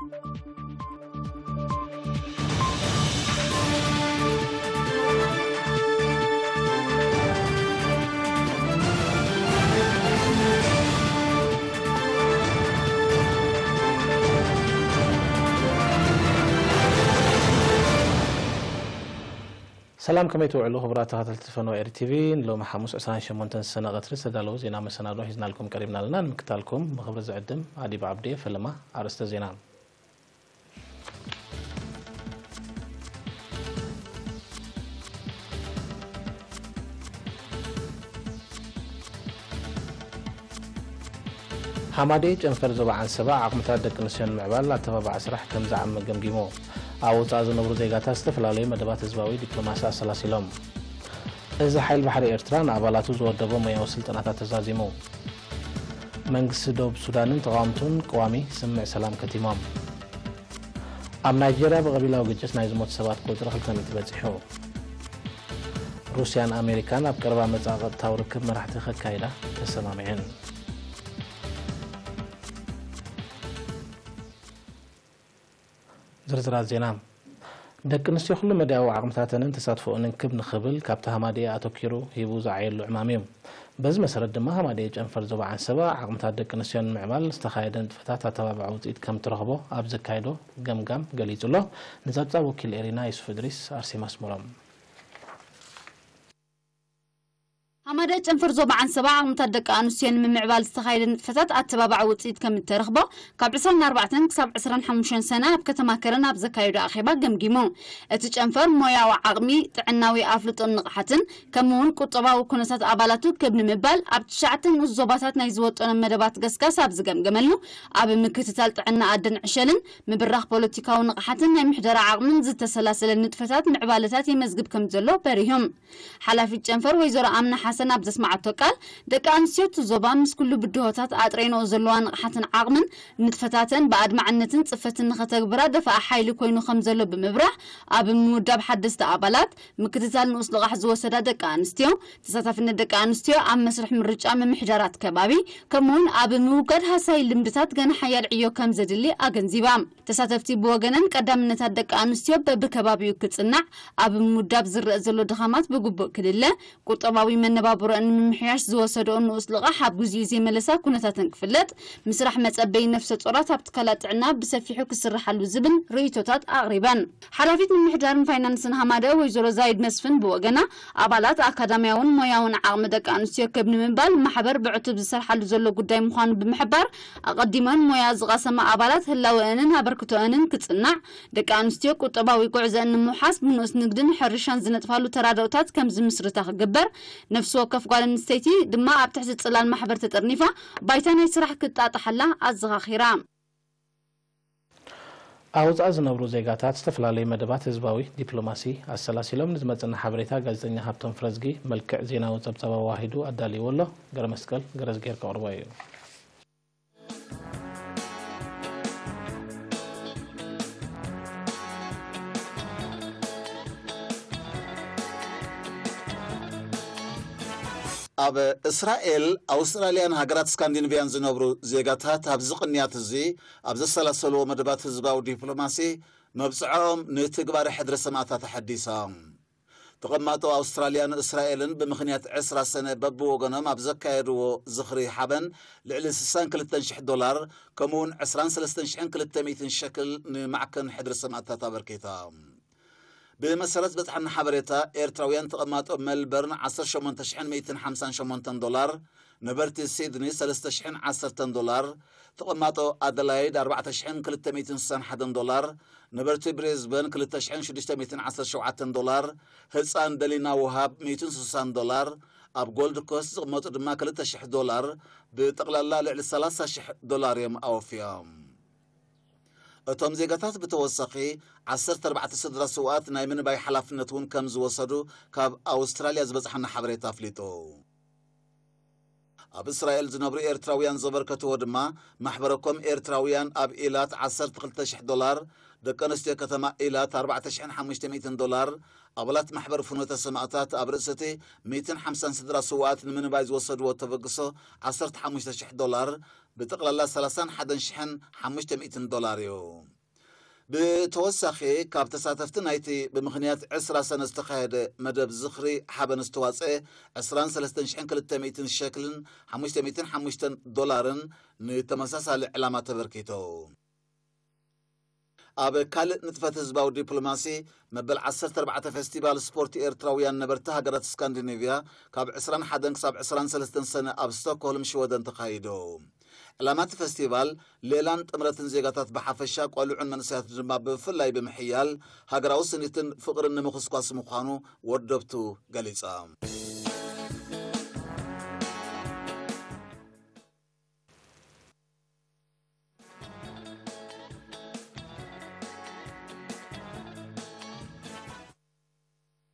ሰላም፣ ከመይ ትውዕሉ ክቡራት ተኸታተልቲ ፈነወ ኤሪ ቲቪ? ንሎሚ ሓሙስ ዕስራን ሸሞንተን ሰነ ቀትሪ ዝተዳለዉ ዜና መሰናዶ ሒዝናልኩም ቀሪብና ኣለና። ንምክታልኩም ብኽብሪ ዝዕድም ኣዲብ ዓብዲ። ፈለማ ኣርእስተ ዜና። ሃማደኤ ጨንፈር ዞባ ዓንሰባ ዓቕምታት ደቂ ኣንስትዮ ንምዕባል ኣተባባዒ ስራሕ ከም ዝዓሚ ገምጊሙ። ኣብ ወጻኢ ዝነብሩ ዜጋታት ዝተፈላለዩ መደባት ህዝባዊ ዲፕሎማሲ ኣሰላሲሎም። እዚ ሓይል ባሕሪ ኤርትራ ንኣባላቱ ዝወደቦ ሞያዊ ስልጠናታት ተዛዚሙ። መንግስቲ ደቡብ ሱዳንን ተቓወምቱን ቅዋሚ ስምምዕ ሰላም ከቲሞም። ኣብ ናይጄርያ ብቐቢላዊ ግጭት ናይ ዝሞቱ ሰባት ቁጽሪ ክልተ ሚእቲ በጺሑ። ሩስያን ኣሜሪካን ኣብ ቀረባ መጻኢ ቀጥታዊ ርክብ መራሕቲ ከካይዳ ተሰማሚዐን። ዝርዝራት ዜና። ደቂ ኣንስትዮ ኩሉ መዳያዊ ዓቕምታተንን ተሳትፎኦንን ክብ ንኽብል ካብቲ ሃማደኤ ኣተኪሩ ሂቡ ዝዓየሉ ዕማም እዩ። በዚ መሰረት ድማ ሃማደኤ ጨንፈር ዞባ ዓንሰባ ዓቕምታት ደቂ ኣንስትዮ ንምዕባል ዝተኻየደ ንጥፈታት ኣተባባዒ ውፅኢት ከም ትረኽቦ ኣብ ዘካየዶ ገምጋም ገሊጹ ኣሎ። ንጸብጻብ ወኪል ኤሪና ዩሱፍ እድሪስ ኣርሴማ ኣስመሮም። ሃማደኤ ጨንፈር ዞባ ዓንሰባ ዓቕምታት ደቂ ኣንስትዮ ንምምዕባል ዝተኻየደ ንጥፈታት ኣተባባዒ ውፅኢት ከም እተረኽቦ ካብ ዕስራን ኣርባዕተን ክሳብ ዕስራን ሓሙሽተን ሰነ ኣብ ከተማ ከረን ኣብ ዘካየዶ ኣኼባ ገምጊሙ። እቲ ጨንፈር ሞያዊ ዓቕሚ፣ ጥዕናዊ ኣፍልጦን ንቕሓትን ከምኡ እውን ቁጠባዊ ኩነታት ኣባላቱ ክብ ንምባል ኣብ ትሽዓተ ንኡስ ዞባታት ናይ ዝወጠኖ መደባት ገስጋስ ኣብ ዝገምገመሉ ኣብ ምክትታል ጥዕና ኣደን ዕሸልን ምብራኽ ፖለቲካዊ ንቕሓትን ናይ ምሕደራ ዓቕምን ዝተሰላሰለ ንጥፈታት ምዕባለታት የመዝግብ ከም ዘሎ በሪሁ። ሓላፊት ጨንፈር ወይዘሮ ኣምና ሓሰን ኣብ ዘስማዓቶ ቃል፣ ደቂ ኣንስትዮ እቲ ዞባ ምስ ኩሉ ብድሆታት ኣጥሬንኦ ዘለዋ ንቕሓትን ዓቕምን ንጥፈታተን ብኣድማዕነትን ጽፈትን ንኸተግብራ ደፋኢ ሓይሊ ኮይኑ ከም ዘሎ ብምብራህ፣ ኣብ ምውዳብ ሓደስቲ ኣባላት፣ ምክትታል ንኡስ ልቓሕ ዝወሰዳ ደቂ ኣንስትዮ፣ ተሳታፍነት ደቂ ኣንስትዮ ኣብ መስርሕ ምርጫ ምምሕዳራት ከባቢ፣ ከምኡውን ኣብ ምውጋድ ሃሳይ ልምድታት ገና ሓያል ዕዮ ከም ዘድሊ ኣገንዚባ። ተሳተፍቲ ብወገነን ቀዳምነታት ደቂ ኣንስትዮ በብከባቢኡ ክጽናዕ፣ ኣብ ምውዳብ ዝረአ ዘሎ ድኻማት ብግቡእ ክልለ፣ ቁጠባዊ መነባብሮአን ንምምሕያሽ ዝወሰደኦ ንኡስ ልቓሕ ኣብ ግዚኡ ዘይመለሳ ኩነታተን ክፍለጥ፣ ምስራሕ መጸበይ ነፍሰ ጾራት ኣብ ትካላት ጥዕና ብሰፊሑ ክስርሓሉ ዝብል ርእይቶታት ኣቕሪበን። ሓላፊት ምምሕዳርን ፋይናንስን ሃማደ ወይዘሮ ዛይድ መስፍን ብወገና፣ ኣባላት ኣካዳሚያውን ሞያውን ዓቕሚ ደቂ ኣንስትዮ ክብ ንምባል ማሕበር ብዕቱብ ዝሰርሓሉ ዘሎ ጉዳይ ምዃኑ ብምሕባር፣ ኣቐዲመን ሞያ ዝቐሰማ ኣባላት ህላወአንን ኣበርክቶአንን ክጽናዕ፣ ደቂ ኣንስትዮ ቁጠባዊ ጉዕዘአን ንምውሓስ ብንኡስ ንግድን ሕርሻን ዝነጥፋሉ ተራድኦታት ከም ዝምስርታ ክግበር፣ ነፍሲ ወከፍ ጓል ኣንስተይቲ ድማ ኣብ ትሕቲ ጽላል ማሕበር ተጠርኒፋ ባይታ ናይ ስራሕ ክጣጣሓላ ኣዘኻኺራ። ኣብ ወጻኢ ዝነብሩ ዜጋታት ዝተፈላለዩ መደባት ህዝባዊ ዲፕሎማሲ ኣሰላሲሎም ንዝመጽና ሓበሬታ ጋዜጠኛ ሃብቶም ፍረዝጊ መልክዕ ዜናዊ ጸብጻብ ኣዋሂዱ ኣዳልይዎ ኣሎ። ገረመስቀል ገረዝጌር ከቕርቦ እዩ። ኣብ እስራኤል፣ ኣውስትራልያን ሃገራት ስካንዲኔቭያን ዝነብሩ ዜጋታት ኣብዚ ቅንያት እዚ ኣብ ዘሰላሰልዎ መደባት ህዝባዊ ዲፕሎማሲ መብጽዖም ንትግባረ ሕድሪ ሰማእታት ኣሐዲሶም። ተቐማጦ ኣውስትራልያን እስራኤልን ብምኽንያት ዕስራ ሰነ በብወገኖም ኣብ ዘካየድዎ ዝኽሪ ሓበን ልዕሊ ስሳን ክልተን ሽሕ ዶላር ከምኡውን ዕስራን ሰለስተን ሽሕን ክልተ ሚእትን ሸክል ንማዕከን ሕድሪ ሰማእታት ኣበርኪቶም። ብመሰረት በጽሓና ሓበሬታ፣ ኤርትራውያን ተቐማጦ መልበርን ዓሰርተ ሸሞንተ ሽሕን ሚእትን ሓምሳን ሸሞንተን ዶላር፣ ነበርቲ ሲድኒ ሰለስተ ሽሕን ዓሰርተን ዶላር፣ ተቐማጦ ኣደላይድ ኣርባዕተ ሽሕን ክልተ ሚእትን ስሳን ሓደን ዶላር፣ ነበርቲ ብሬዝበን ክልተ ሽሕን ሽዱሽተ ሚእትን ዓሰርተ ሸውዓተን ዶላር፣ ህጻን ደሊና ውሃብ ሚእትን ስሳን ዶላር፣ ኣብ ጎልድ ኮስት ዝቕመጡ ድማ ክልተ ሽሕ ዶላር፣ ብጠቕላላ ልዕሊ ሰላሳ ሽሕ ዶላር እዮም ኣወፍዮም። እቶም ዜጋታት ብተወሳኺ ዓሰርተ ኣርባዕተ ስድራ ስውኣት ናይ ምንባይ ሓላፍነት እውን ከም ዝወሰዱ ካብ ኣውስትራልያ ዝበጽሓና ሓበሬታ ኣፍሊጡ። ኣብ እስራኤል ዝነብሩ ኤርትራውያን ዘበርከትዎ ድማ ማሕበረኮም ኤርትራውያን ኣብ ኢላት ዓሰርተ ክልተ ሽሕ ዶላር፣ ደቂ ኣንስትዮ ከተማ ኢላት ኣርባዕተ ሽሕን ሓሙሽተ ሚእትን ዶላር፣ ኣባላት ማሕበር ፍኖተ ሰማእታት ኣብ ርእሲ እቲ ሚእትን ሓምሳን ስድራ ስውኣት ንምንባይ ዝወሰድዎ ተበግሶ ዓሰርተ ሓሙሽተ ሽሕ ዶላር፣ ብጠቕላላ ሰላሳን ሓደን ሽሕን ሓሙሽተ ሚእትን ዶላር እዩ። ብተወሳኺ፣ ካብ ተሳተፍቲ ናይቲ ብምኽንያት ዕስራ ሰነ ዝተኻየደ መደብ ዝኽሪ ሓበን ዝተዋጽአ ዕስራን ሰለስተን ሽሕን ክልተ ሚእትን ሸክልን ሓሙሽተ ሚእትን ሓሙሽተን ዶላርን ንተመሳሳሊ ዕላማ ተበርኪቱ። ኣብ ካልእ ንጥፈት ህዝባዊ ዲፕሎማሲ፣ መበል ዓሰርተ ኣርባዕተ ፌስቲቫል ስፖርት ኤርትራውያን ነበርቲ ሃገራት ስካንዲኔቭያ ካብ ዕስራን ሓደን ክሳብ ዕስራን ሰለስተን ሰነ ኣብ ስቶክሆልም ሽወደን ተኻይዱ። ዕላማ እቲ ፈስቲቫል ሌላን ጥምረትን ዜጋታት ብሓፈሻ፣ ቆልዑን መንእሰያት ድማ ብፍላይ ብምሕያል፣ ሃገራዊ ስኒትን ፍቕርን ንምኹስኳስ ምዃኑ ወደብቱ ገሊጾም።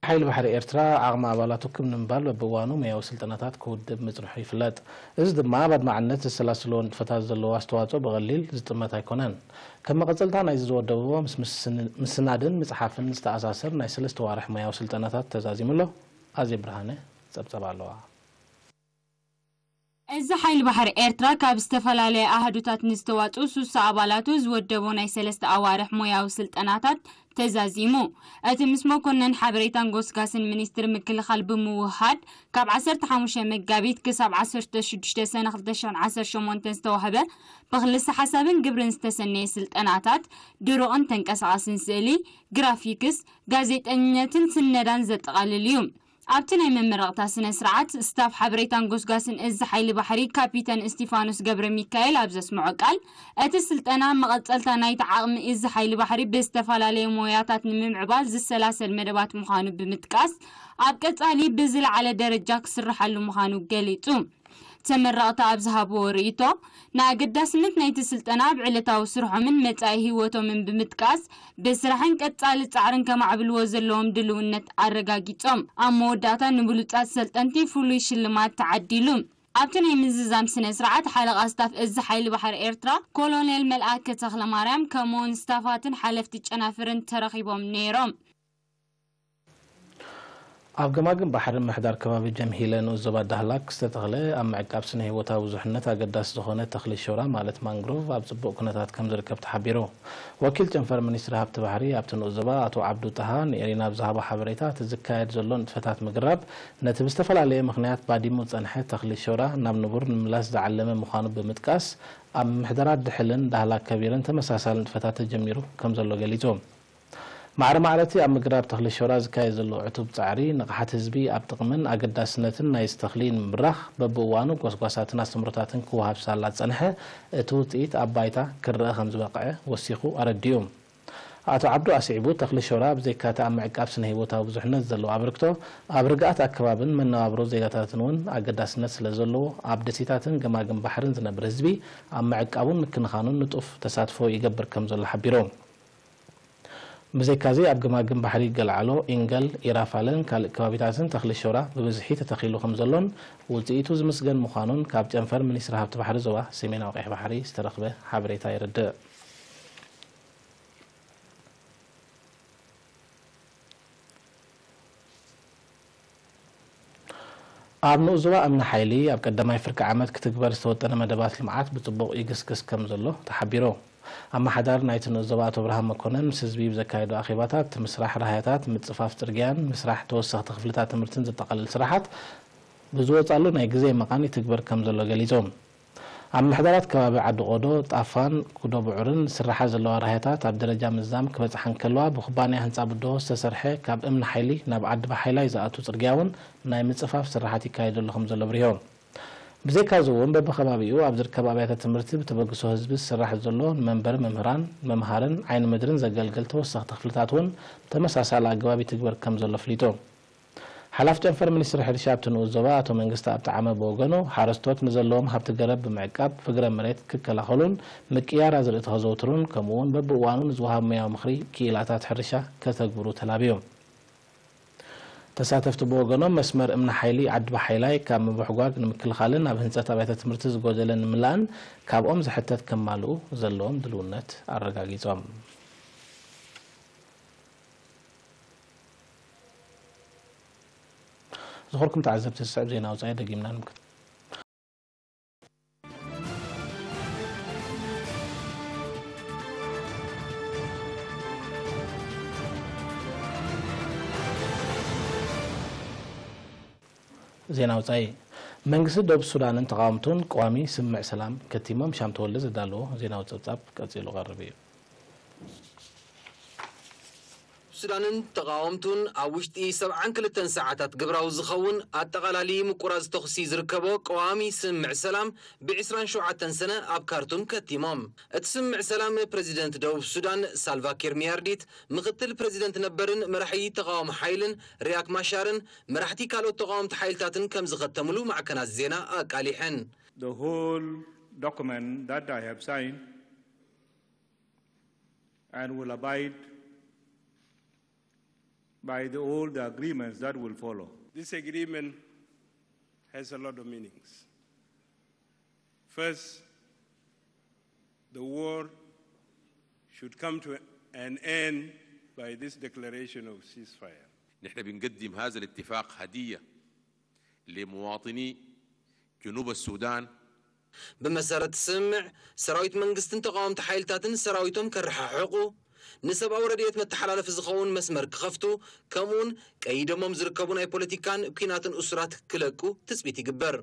ሓይሊ ባሕሪ ኤርትራ ዓቕሚ ኣባላቱ ክብ ንምባል በብእዋኑ ሞያዊ ስልጠናታት ክውድብ ምጽንሑ ይፍለጥ። እዚ ድማ ኣብ ኣድማዕነት ዘሰላስልዎ ንጥፈታት ዘለዎ ኣስተዋጽኦ ብቐሊል ዝጥመት ኣይኮነን። ከም መቐጸልታ ናይዚ ዝወደብዎ ምስ ምስን-፣ ምስናድን ምጽሓፍን ዝተኣሳሰር ናይ ሰለስተ ዋርሕ ሞያዊ ስልጠናታት ተዛዚሙ ኣሎ። ኣዜ ብርሃነ ጸብጸብ ኣለዋ። እዚ ሓይሊ ባሕሪ ኤርትራ ካብ ዝተፈላለየ ኣሃዱታት ንዝተዋጽኡ ሱሳ ኣባላቱ ዝወደቦ ናይ ሰለስተ ኣዋርሕ ሞያዊ ስልጠናታት ተዛዚሙ። እቲ ምስ መኮነን ሓበሬታን ጎስጋስን ሚኒስትሪ ምክልኻል ብምውህሃድ፣ ካብ ዓሰርተ ሓሙሽተ መጋቢት ክሳብ ዓሰርተ ሽዱሽተ ሰነ ክልተ ሽሕን ዓሰርተ ሸሞንተን ዝተዋህበ ብክልሰ ሓሳብን ግብርን ዝተሰነየ ስልጠናታት፣ ድሩቕን ተንቀሳቓስን ስእሊ፣ ግራፊክስ፣ ጋዜጠኝነትን ስነዳን ዘጠቓልል እዩ። ኣብቲ ናይ መመረቕታ ስነ ስርዓት፣ ስታፍ ሓበሬታን ጎስጓስን እዚ ሓይሊ ባሕሪ ካፒተን እስቲፋኖስ ገብረ ሚካኤል ኣብ ዘስምዖ ቃል፣ እቲ ስልጠና መቐጸልታ ናይቲ ዓቕሚ እዚ ሓይሊ ባሕሪ ብዝተፈላለየ ሞያታት ንምምዕባል ዝሰላሰል መደባት ምዃኑ ብምጥቃስ፣ ኣብ ቀጻሊ ብዝለዓለ ደረጃ ክስርሓሉ ምዃኑ ገሊጹ። ተመረቕቲ ኣብ ዝሃብዎ ርእይቶ፣ ንኣገዳስነት ናይቲ ስልጠና ኣብ ዕለታዊ ስርሖምን መጻኢ ህይወቶምን ብምጥቃስ፣ ብስራሕን ቀጻሊ ጻዕርን ከማዕብልዎ ዘለዎም ድልውነት ኣረጋጊጾም። ኣብ መወዳእታ ንብሉጻት ሰልጠንቲ ፍሉይ ሽልማት ተዓዲሉ። ኣብቲ ናይ ምዝዛም ስነ ስርዓት፣ ሓለቓ ስታፍ እዚ ሓይሊ ባሕሪ ኤርትራ ኮሎኔል መልኣከ ተኽለማርያም፣ ከምኡውን ስታፋትን ሓለፍቲ ጨናፍርን ተረኺቦም ነይሮም። ኣብ ገማግም ባሕሪ ምሕዳር ከባቢ ጀምሂለ ንኡስ ዞባ ዳህላክ ዝተተኽለ ኣብ ምዕቃብ ስነ ህይወታዊ ብዙሕነት ኣገዳሲ ዝኾነ ተኽሊ ሾራ ማለት ማንግሮቭ ኣብ ጽቡቕ ኩነታት ከም ዝርከብ ተሓቢሩ። ወኪል ጨንፈር ሚኒስትሪ ሃብቲ ባሕሪ ኣብቲ ንኡስ ዞባ ኣቶ ዓብዱ ጣሃ ንኤሪና ኣብ ዝሃቦ ሓበሬታ፣ እቲ ዝካየድ ዘሎ ንጥፈታት ምግራብ ነቲ ብዝተፈላለየ ምኽንያት ባዲሙ ዝጸንሐ ተኽሊ ሾራ ናብ ንቡር ንምምላስ ዝዓለመ ምዃኑ ብምጥቃስ፣ ኣብ ምሕደራ ድሕልን ዳህላክ ከቢርን ተመሳሳሊ ንጥፈታት ተጀሚሩ ከም ዘሎ ገሊጹ። ማዕረ ማዕረ እቲ ኣብ ምግራብ ተኽሊ ሾራ ዝካየድ ዘሎ ዕቱብ ጻዕሪ፣ ንቕሓት ህዝቢ ኣብ ጥቕምን ኣገዳስነትን ናይዚ ተኽሊ ንምብራኽ በብእዋኑ ጎስጓሳትን ኣስተምህሮታትን ክወሃብ ሳላ ዝጸንሐ፣ እቲ ውጽኢት ኣብ ባይታ ክረኣ ከም ዝበቕዐ ወሲኹ ኣረዲኡ። ኣቶ ዓብዱ ኣስዒቡ፣ ተኽሊ ሾራ ብዘይካ'ቲ ኣብ ምዕቃብ ስነ ህይወታዊ ብዙሕነት ዘለዎ ኣበርክቶ፣ ኣብ ርግኣት ኣከባብን መነባብሮ ዜጋታትን እውን ኣገዳስነት ስለ ዘለዎ፣ ኣብ ደሴታትን ገማግም ባሕርን ዝነብር ህዝቢ ኣብ ምዕቃቡን ምክንኻኑን ንጡፍ ተሳትፎ ይገብር ከም ዘሎ ሓቢሩ። ብዘይካዚ ኣብ ገማግም ባሕሪ ገልዓሎ፣ ኢንገል፣ ኢራፋለን ካልእ ከባቢታትን ተኽሊ ሾራ ብብዝሒ ተተኺሉ ከም ዘሎን ውጽኢቱ ዝምስገን ምዃኑን ካብ ጨንፈር ሚኒስትሪ ሃብቲ ባሕሪ ዞባ ሰሜናዊ ቀይሕ ባሕሪ ዝተረኽበ ሓበሬታ የረድእ። ኣብ ንኡስ ዞባ እምኒ ሓይሊ ኣብ ቀዳማይ ፍርቂ ዓመት ክትግበር ዝተወጠነ መደባት ልምዓት ብጽቡቕ ይግስግስ ከም ዘሎ ተሓቢሩ። ኣመሓዳሪ ናይቲ ንኡስ ዞባ ኣቶ ብርሃን መኮነን ምስ ህዝቢ ብዘካየዶ ኣኼባታት፣ ምስራሕ ራህያታት፣ ምጽፋፍ ጽርግያን ምስራሕ ተወሰኽቲ ክፍልታት ትምህርትን ዘጠቓልል ስራሓት ብዝወጻሉ ናይ ግዜ መቓን ይትግበር ከም ዘሎ ገሊጾም። ኣብ ምሕደራት ከባቢ ዓዲ ቆዶ፣ ጣፋን ኩዶ ብዑርን ዝስራሓ ዘለዋ ራህያታት ኣብ ደረጃ ምዝዛም ክበጽሓ እንከለዋ፣ ብኩባንያ ህንጻ ብድሆ ዝተሰርሐ ካብ እምኒ ሓይሊ ናብ ዓዲ ባሓይላይ ዝኣቱ ጽርግያ እውን ናይ ምጽፋፍ ስራሓት ይካየደሉ ከም ዘሎ ኣብሪሆም። ብዘይካዚ እውን በብከባቢኡ ኣብ ዝርከብ ኣብያተ ትምህርቲ ብተበግሶ ህዝቢ ዝስራሕ ዘሎ ንመንበሪ መምህራን፣ መምሃርን ዓይኒ ምድርን ዘገልግል ተወሰኽቲ ክፍልታት እውን ብተመሳሳሊ ኣገባብ ይትግበር ከም ዘሎ ኣፍሊጡ። ሓላፊ ጨንፈር ሚኒስትሪ ሕርሻ ኣብቲ ንኡስ ዞባ ኣቶ መንግስተኣብ ጠዓመ ብወገኑ፣ ሓረስቶት ንዘለዎም ሃብቲ ገረብ ብምዕቃብ ፍግረ መሬት ክከላኸሉን ምቅያር ኣዝርእቲ ከዘውትሩን ከምኡ እውን በብእዋኑ ንዝወሃብ ሞያዊ ምኽሪ ክኢላታት ሕርሻ ከተግብሩ ተላብዩ። ተሳተፍቲ ብወገኖም፣ መስመር እምኒ ሓይሊ ዓዲ ባሓይላይ ካብ ምብሕጓግ ንምክልኻልን ኣብ ህንፀት ኣብያተ ትምህርቲ ዝጎደለ ንምላእን ካብኦም ዝሕተት ከማልኡ ዘለዎም ድልውነት ኣረጋጊፆም። ዝኸበርኩም ተዓዘብቲ፣ ዝስዕብ ዜና ወፃኢ ደጊምና ንምክት። ዜና ወጻኢ። መንግስቲ ደቡብ ሱዳንን ተቓወምቱን ቀዋሚ ስምምዕ ሰላም ከቲሞም። ሻም ተወልደ ዘዳለዎ ዜናዊ ጸብጻብ ቀጺሉ ቀርብ እዩ። ሱዳንን ተቓወምቱን ኣብ ውሽጢ ሰብዓን ክልተን ሰዓታት ግብራዊ ዝኸውን ኣጠቓላሊ ምቁራጽ ተኹሲ ዝርከቦ ቀዋሚ ስምምዕ ሰላም ብ ዕስራን ሸውዓተን ሰነ ኣብ ካርቱም ከቲሞም። እቲ ስምምዕ ሰላም ፕረዚደንት ደቡብ ሱዳን ሳልቫኪር ሚያርዲት፣ ምኽትል ፕረዚደንት ነበርን መራሒ ተቓዋሚ ሓይልን ሪያክ ማሻርን መራሕቲ ካልኦት ተቓወምቲ ሓይልታትን ከም ዝኸተምሉ ማዕከናት ዜና ኣቃሊሐን። The whole document that I have signed and will abide by the, all the agreements that will follow. This agreement has a lot of meanings. First, the war should come to an end by this declaration of ceasefire. نحن بنقدم هذا الاتفاق هدية لمواطني جنوب السودان. ብመሰረት ስምምዕ፣ ሰራዊት መንግስትን ተቓወምቲ ሓይልታትን ሰራዊቶም ከረሓሕቑ፣ ንሰብኣዊ ረድኤት መተሓላለፊ ዝኸውን መስመር ክኸፍቱ፣ ከምኡውን ቀይዶሞም ዝርከቡ ናይ ፖለቲካን ኲናትን እሱራት ክለቁ ትጽቢት ይግበር።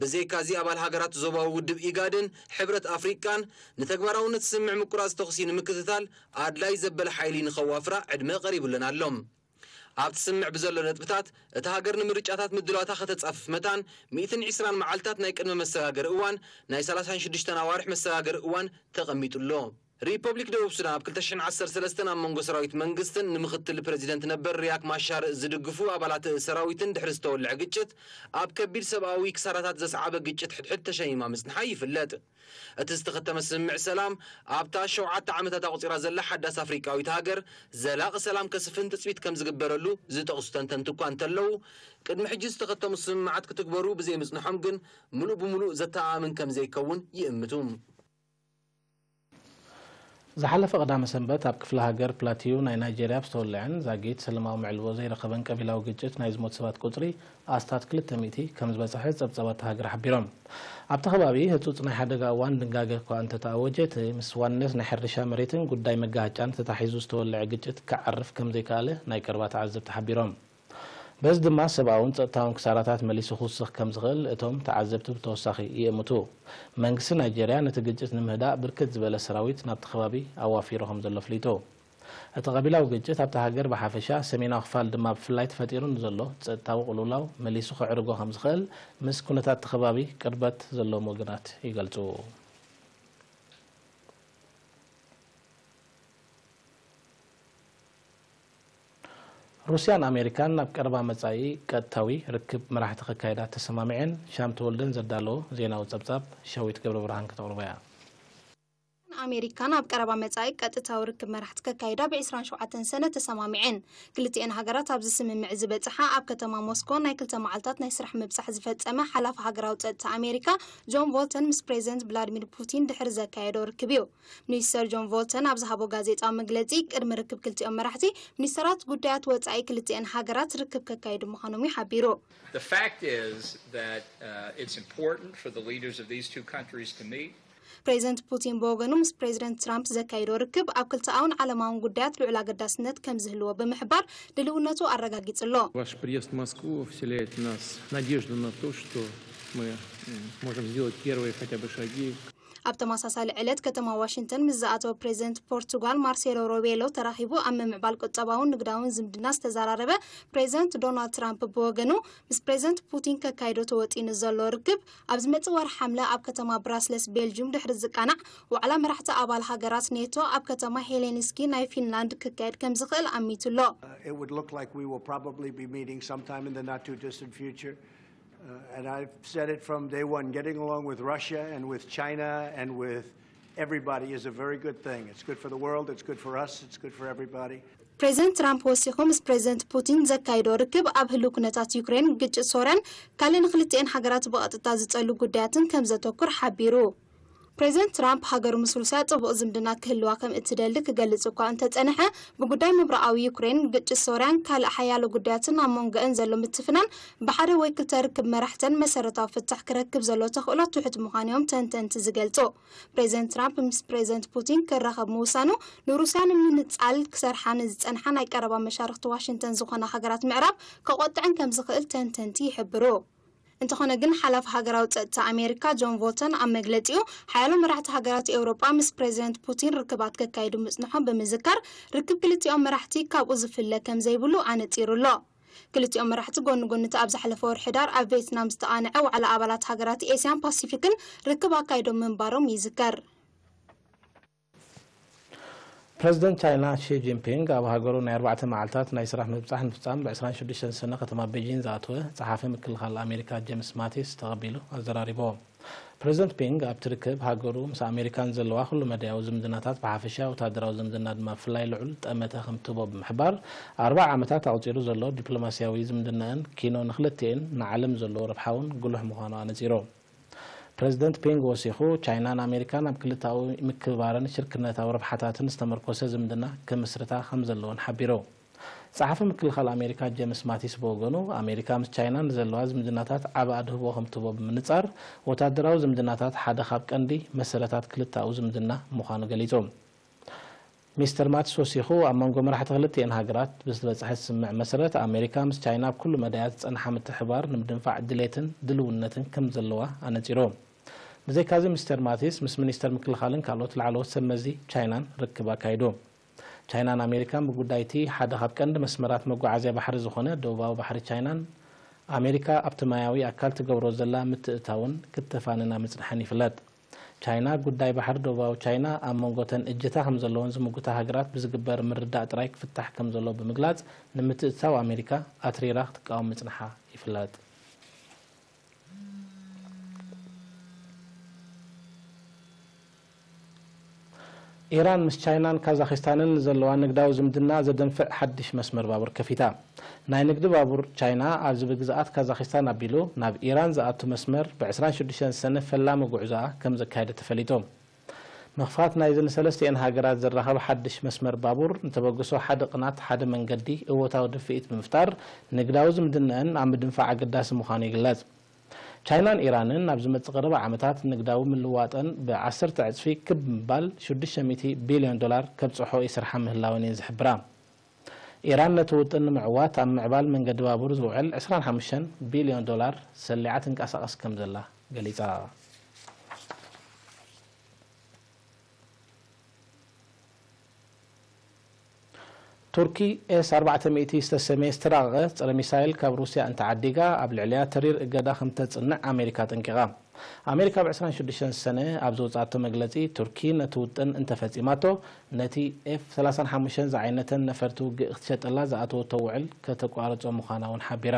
ብዘይካዚ፣ ኣባል ሃገራት ዞባዊ ውድብ ኢጋድን ሕብረት ኣፍሪቃን ንተግባራውነት ስምምዕ ምቁራጽ ተኹሲ ንምክትታል ኣድላይ ዘበለ ሓይሊ ንኸዋፍራ ዕድመ ቀሪቡለን ኣሎ። ኣብቲ ስምምዕ ብዘሎ ነጥብታት፣ እታ ሃገር ንምርጫታት ምድላዋታ ከተጻፍፍ መታን፣ ሚእትን ዕስራን መዓልታት ናይ ቅድመ መሰጋገሪ እዋን፣ ናይ ሰላሳን ሽዱሽተን ኣዋርሕ መሰጋገሪ እዋን ተቐሚጡ ኣሎ። ሪፐብሊክ ደቡብ ሱዳን ኣብ ክልተ ሽሕን ዓሰርተ ሰለስተን ኣብ መንጎ ሰራዊት መንግስትን ንምኽትል ፕረዚደንት ነበር ሪያክ ማሻር ዝድግፉ ኣባላት ሰራዊትን ድሕሪ ዝተወልዐ ግጭት፣ ኣብ ከቢድ ሰብኣዊ ክሳራታት ዘስዓበ ግጭት ሕድሕድ ተሸሚማ ምጽንሓ ይፍለጥ። እቲ ዝተኸተመ ስምምዕ ሰላም፣ ኣብታ ሸውዓተ ዓመታት ኣቑጺራ ዘላ ሓዳስ ኣፍሪቃዊት ሃገር ዘላቒ ሰላም ከስፍን ትጽቢት ከም ዝግበረሉ ዝጠቕሱ ተንተንቲ እኳ እንተለዉ፣ ቅድሚ ሕጂ ዝተኸተሙ ስምምዓት ክትግበሩ ብዘይምጽንሖም ግን፣ ምሉእ ብምሉእ ዘተኣማምን ከም ዘይከውን ይእምቱ። ዝሓለፈ ቀዳመ ሰንበት ኣብ ክፍለ ሃገር ፕላቲዩ ናይ ናይጄርያ ኣብ ዝተወልዐን ዛጊት ሰላማዊ መዕልቦ ዘይረኸበን ቀቢላዊ ግጭት ናይ ዝሞቱ ሰባት ቁጽሪ ኣስታት ክልተ ሚእቲ ከም ዝበጽሐ ጸብጻባት እታ ሃገር ሓቢሮም። ኣብቲ ከባቢ ህጹጽ ናይ ሓደጋ እዋን ድንጋገ እኳ እንተተኣወጀ፣ እቲ ምስ ዋንነት ናይ ሕርሻ መሬትን ጉዳይ መጋሃጫን ተታሒዙ ዝተወልዐ ግጭት ክዓርፍ ከም ዘይከኣለ ናይ ቀረባ ተዓዘብቲ ሓቢሮም። በዚ ድማ ሰብኣውን ጸጥታውን ክሳራታት መሊሱ ክውስኽ ከም ዝኽእል እቶም ተዓዘብቲ ብተወሳኺ ይእምቱ። መንግስቲ ናይጄርያ ነቲ ግጭት ንምህዳእ ብርክት ዝበለ ሰራዊት ናብቲ ከባቢ ኣዋፊሩ ከም ዘሎ ኣፍሊጡ። እቲ ቀቢላዊ ግጭት ኣብታ ሃገር ብሓፈሻ፣ ሰሜናዊ ክፋል ድማ ብፍላይ ተፈጢሩ ንዘሎ ጸጥታዊ ቅልውላው መሊሱ ከዕርጎ ከም ዝኽእል ምስ ኩነታት እቲ ከባቢ ቅርበት ዘለዎም ወገናት ይገልጹ። ሩስያን ኣሜሪካን ኣብ ቀረባ መጻኢ ቀጥታዊ ርክብ መራሕቲ ከካይዳ ተሰማሚዐን። ሻም ተወልደን ዘዳለዎ ዜናዊ ጸብጻብ ሸዊት ገብረብርሃን ከተቕርቦ እያ። ኣሜሪካን ኣብ ቀረባ መጻኢ ቀጥታዊ ርክብ መራሕቲ ከካይዳ ብ ዕስራን ሸውዓተን ሰነ ተሰማሚዐን። ክልቲኤን ሃገራት ኣብዚ ስምምዕ ዝበጽሓ ኣብ ከተማ ሞስኮ ናይ ክልተ መዓልታት ናይ ስራሕ ምብጻሕ ዝፈጸመ ሓላፊ ሃገራዊ ጸጥታ ኣሜሪካ ጆን ቮልተን ምስ ፕሬዚደንት ቭላድሚር ፑቲን ድሕሪ ዘካየዶ ርክብ እዩ። ሚኒስተር ጆን ቮልተን ኣብ ዝሃቦ ጋዜጣዊ መግለጺ፣ ቅድሚ ርክብ ክልቲኦም መራሕቲ፣ ሚኒስተራት ጉዳያት ወጻኢ ክልቲኤን ሃገራት ርክብ ከካይዱ ምዃኖም እዩ ሓቢሩ። The fact is that uh, it's important for the leaders of these two countries to meet. ፕሬዚደንት ፑቲን ብወገኑ ምስ ፕሬዚደንት ትራምፕ ዘካየዶ ርክብ ኣብ ክልተኣውን ዓለማውን ጉዳያት ልዑል ኣገዳስነት ከም ዝህልዎ ብምሕባር ድልውነቱ ኣረጋጊጹ ኣሎ። Ваш приезд в Москву вселяет в нас надежду на то, что мы м, можем сделать первые хотя бы шаги. ኣብ ተመሳሳሊ ዕለት ከተማ ዋሽንግተን ምስ ዝኣተወ ፕሬዚደንት ፖርቱጋል ማርሴሎ ሮቤሎ ተራኺቡ ኣብ ምምዕባል ቁጠባውን ንግዳውን ዝምድና ዝተዘራረበ ፕሬዚደንት ዶናልድ ትራምፕ ብወገኑ፣ ምስ ፕሬዚደንት ፑቲን ከካይዶ ተወጢኑ ዘሎ ርክብ ኣብ ዝመጽእ ወርሒ ሓምለ ኣብ ከተማ ብራስለስ ቤልጅዩም ድሕሪ ዝቃናዕ፣ ዋዕላ መራሕቲ ኣባል ሃገራት ኔቶ ኣብ ከተማ ሄሌንስኪ ናይ ፊንላንድ ክካየድ ከም ዝኽእል ኣሚቱ ኣሎ። It would look like we will probably be meeting sometime in the not too distant future. Uh, and I've said it from day one, getting along with Russia and with China and with everybody is a very good thing. It's good for the world, it's good for us, it's good for everybody. ፕሬዚደንት ትራምፕ ወሲኹ፣ ምስ ፕሬዚደንት ፑቲን ዘካይዶ ርክብ ኣብ ህልው ኩነታት ዩክሬን፣ ግጭት ሶርያን ካልእ ንክልቲኤን ሃገራት ብቐጥታ ዝጸሉ ጉዳያትን ከም ዘተኩር ሓቢሩ። ፕሬዚደንት ትራምፕ ሃገሩ ምስ ሩስያ ጥቡቕ ዝምድና ክህልዋ ከም እትደሊ ክገልጽ እኳ እንተጸንሐ፣ ብጉዳይ ምብራቓዊ ዩክሬን፣ ግጭት ሶርያን ካልእ ሓያሎ ጉዳያትን ኣብ መንጎአን ዘሎ ምትፍናን ብሓደ ወይ ክልተ ርክብ መራሕተን መሰረታዊ ፍታሕ ክረክብ ዘሎ ተኽእሎ ትሑት ምዃኑ እዮም ተንተንቲ ዝገልጹ። ፕሬዚደንት ትራምፕ ምስ ፕሬዚደንት ፑቲን ክራኸብ ምውሳኑ፣ ንሩስያ ንምንጻል ክሰርሓ ንዝጸንሓ ናይ ቀረባ መሻርኽቲ ዋሽንግተን ዝኾና ሃገራት ምዕራብ ከቖጥዐን ከም ዝኽእል ተንተንቲ ይሕብሩ። እንተኾነ ግን፣ ሓላፊ ሃገራዊ ጸጥታ ኣሜሪካ ጆን ቦልተን ኣብ መግለጺኡ፣ ሓያሎ መራሕቲ ሃገራት ኤውሮጳ ምስ ፕሬዚደንት ፑቲን ርክባት ከካይዱ ምጽንሖም ብምዝካር፣ ርክብ ክልቲኦም መራሕቲ ካብኡ ዝፍለ ከም ዘይብሉ ኣነጺሩ ኣሎ። ክልቲኦም መራሕቲ ጎኒ ጎኒ እቲ ኣብ ዝሓለፈ ወርሒ ሕዳር ኣብ ቬትናም ዝተቓንዐ ዋዕላ ኣባላት ሃገራት ኤስያን ፓሲፊክን ርክብ ኣካይዶም ምንባሮም ይዝከር። ፕረዚደንት ቻይና ሺ ጂንፒንግ ኣብ ሃገሩ ናይ ኣርባዕተ መዓልታት ናይ ስራሕ ምብጻሕ ንምፍጻም ብ ዕስራን ሽዱሽተን ሰነ ከተማ ቤጂን ዝኣተወ ጸሓፊ ምክልኻል ኣሜሪካ ጄምስ ማቲስ ተቐቢሉ ኣዘራሪብዎ። ፕረዚደንት ፒንግ ኣብቲ ርክብ፣ ሃገሩ ምስ ኣሜሪካ ንዘለዋ ኩሉ መዳያዊ ዝምድናታት ብሓፈሻ፣ ወታደራዊ ዝምድና ድማ ብፍላይ ልዑል ጠመተ ከም ትህቦ ብምሕባር፣ ኣርብዓ ዓመታት ኣቑጺሩ ዘሎ ዲፕሎማስያዊ ዝምድናኣን ኪኖ ንክልቲኤን ንዓለም ዘለዎ ረብሓ እውን ጉሉሕ ምዃኑ ኣነጺሩ። ፕረዚደንት ፒንግ ወሲኹ፣ ቻይናን ኣሜሪካን ኣብ ክልተኣዊ ምክብባርን ሽርክነታዊ ረብሓታትን ዝተመርኮሰ ዝምድና ክምስርታ ከም ዘለወን ሓቢሩ። ጸሓፊ ምክልኻል ኣሜሪካ ጄምስ ማቲስ ብወገኑ፣ ኣሜሪካ ምስ ቻይና ንዘለዋ ዝምድናታት ዓቢ ኣድህቦ ከም ትህቦ ብምንጻር፣ ወታደራዊ ዝምድናታት ሓደ ካብ ቀንዲ መሰረታት ክልተኣዊ ዝምድና ምዃኑ ገሊጹ። ሚስተር ማቲስ ወሲኹ፣ ኣብ መንጎ መራሕቲ ክልቲኤን ሃገራት ብዝተበጽሐ ስምምዕ መሰረት፣ ኣሜሪካ ምስ ቻይና ኣብ ኩሉ መዳያት ዝጸንሓ ምትሕብባር ንምድንፋዕ ድሌትን ድልውነትን ከም ዘለዋ ኣነጺሩ። ብዘይካዚ፣ ሚስተር ማቲስ ምስ ሚኒስተር ምክልኻልን ካልኦት ላዕለዎት ሰብ መዚ ቻይናን ርክብ ኣካይዱ። ቻይናን ኣሜሪካን ብጉዳይ እቲ ሓደ ካብ ቀንዲ መስመራት መጓዓዝያ ባሕሪ ዝኾነ ደቡባዊ ባሕሪ ቻይናን ኣሜሪካ ኣብቲ ማያዊ ኣካል ትገብሮ ዘላ ምትእትታውን ክተፋንና ምጽንሐን ይፍለጥ። ቻይና፣ ጉዳይ ባሕሪ ደቡባዊ ቻይና ኣብ መንጎ እተን እጀታ ከም ዘለወን ዝምጉታ ሃገራት ብዝግበር ምርድዳእ ጥራይ ክፍታሕ ከም ዘለዎ ብምግላጽ፣ ንምትእትታው ኣሜሪካ ኣትሪራ ክትቃወም ምጽንሓ ይፍለጥ። ኢራን ምስ ቻይናን ካዛኺስታንን ንዘለዋ ንግዳዊ ዝምድና ዘደንፍዕ ሓድሽ መስመር ባቡር ከፊታ። ናይ ንግዲ ባቡር ቻይና ኣብ ዝብል ግዝኣት ካዛኺስታን ኣቢሉ ናብ ኢራን ዝኣቱ መስመር ብ ዕስራን ሽዱሽተን ሰነ ፈላሚ ጉዕዞኣ ከም ዘካየደ ተፈሊጡ። ምኽፋት ናይዚ ንሰለስቲኤን ሃገራት ዘራኽብ ሓድሽ መስመር ባቡር፣ ንተበግሶ ሓደ ቅናት ሓደ መንገዲ እወታዊ ድፍኢት ብምፍጣር፣ ንግዳዊ ዝምድነኣን ኣብ ምድንፋዕ ኣገዳሲ ምዃኑ ይግለጽ። ቻይናን ኢራንን ኣብ ዝመጽእ ቀረባ ዓመታት ንግዳዊ ምልዋጠን ብዓሰርተ ዕጽፊ ክብ ምባል ሽዱሽተ ሚእቲ ቢልዮን ዶላር ከብጽሖ ይሰርሓ ምህላወን እየን ዝሕብራ። ኢራን ነቲ ውጥን ንምዕዋት ኣብ ምዕባል መንገዲ ባቡር ዝውዕል ዕስራን ሓሙሽተን ቢልዮን ዶላር ሰሊዓ ትንቀሳቐስ ከም ዘላ ገሊጻ። ቱርኪ ኤስ ኣርባዕተ ሚእቲ ዝተሰመየ ዝተራቐቐ ጸረ ሚሳይል ካብ ሩስያ እንተዓዲጋ ኣብ ልዕሊኣ ተሪር እገዳ ከም ተጽንዕ ኣሜሪካ ኣጠንቂቓ። ኣሜሪካ ብ ዕስራን ሽዱሽተን ሰነ ኣብ ዘውጽኣቶ መግለጺ፣ ቱርኪ ነቲ ውጥን እንተፈጺማቶ፣ ነቲ ኤፍ ሰላሳን ሓሙሽተን ዝዓይነተን ነፈርቲ ውግእ ክትሸጠላ ዝኣተወቶ ውዕል ከተቋርጾ ምዃና እውን ሓቢራ።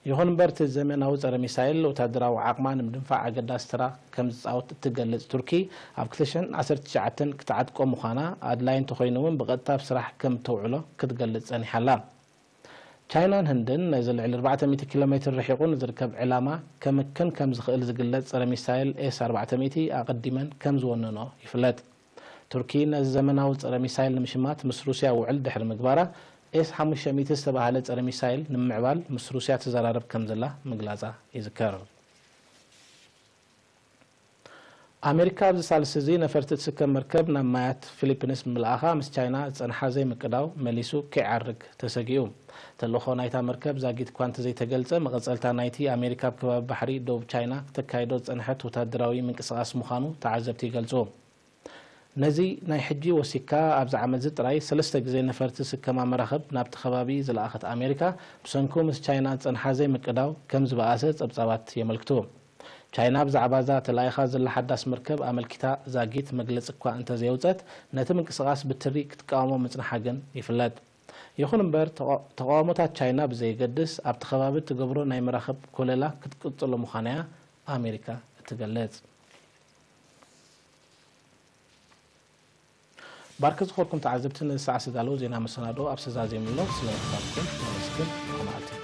ይኹን እምበር፣ እቲ ዘመናዊ ጸረ ሚሳይል ወታደራዊ ዓቕማ ንምድንፋዕ ኣገዳሲ ተራ ከም ዝጻወት እትገልጽ ቱርኪ፣ ኣብ ክልተ ሽሕን ዓሰርተ ትሽዓተን ክትዓጥቆ ምዃና፣ ኣድላዪ እንተኾይኑ እውን ብቐጥታ ኣብ ስራሕ ከም እተውዕሎ ክትገልጽ ጸኒሓ ኣላ። ቻይናን ህንድን ነዚ ልዕሊ ኣርባዕተ ሚእቲ ኪሎ ሜትር ርሒቑ ንዝርከብ ዕላማ ከምክን ከም ዝኽእል ዝግለጽ ጸረ ሚሳይል ኤስ ኣርባዕተ ሚእቲ ኣቐዲመን ከም ዝወነንኦ ይፍለጥ። ቱርኪ ነዚ ዘመናዊ ጸረ ሚሳይል ንምሽማት ምስ ሩስያ ውዕል ድሕሪ ምግባራ፣ ኤስ ሓሙሽተ ሚእቲ ዝተባህለ ጸረ ሚሳይል ንምምዕባል ምስ ሩስያ ትዘራረብ ከም ዘላ ምግላጻ ይዝከር። ኣሜሪካ ኣብዚ ሳልስቲ እዚ ነፈርቲ እትስከም መርከብ ናብ ማያት ፊሊፒንስ ብምልኣኻ፣ ምስ ቻይና ዝጸንሓ ዘይምቅዳው መሊሱ ከይዓርግ ተሰጊኡ። ተልእኾ ናይታ መርከብ ዛጊት እኳ እንተዘይተገልጸ፣ መቐጸልታ ናይቲ ኣሜሪካ ኣብ ከባቢ ባሕሪ ደቡብ ቻይና ክተካይዶ ዝጸንሐት ወታደራዊ ምንቅስቓስ ምዃኑ ተዓዘብቲ ይገልጹ። ነዚ ናይ ሕጂ ወሲኽካ፣ ኣብዚ ዓመት እዚ ጥራይ ሰለስተ ግዜ ነፈርቲ ዝስከማ መራኽብ ናብቲ ከባቢ ዝለኣኸት ኣሜሪካ፣ ብሰንኩ ምስ ቻይና ዝጸንሓ ዘይምቅዳው ከም ዝበኣሰ ጸብጻባት የመልክቱ። ቻይና ብዛዕባ እዛ ተላኢኻ ዘላ ሓዳስ መርከብ ኣመልኪታ ዛጊት መግለጺ እኳ እንተዘየውጸት፣ ነቲ ምንቅስቓስ ብትሪ ክትቃወሞ ምጽንሓ ግን ይፍለጥ። ይኹን እምበር፣ ተቓ-፣ ተቓውሞታት ቻይና ብዘየገድስ፣ ኣብቲ ከባቢ እትገብሮ ናይ መራኽብ ኮለላ ክትቅጽሎ ምዃና እያ ኣሜሪካ እትገልጽ። ባርክ ዝኾርኩም ተዓዘብቲ፣ ንሰዓት ዝተዳለወ ዜና መሰናዶ ኣብ ሰዛዜምሎም ስለ ምኽታትኩም ነመስግን። መዓልቲ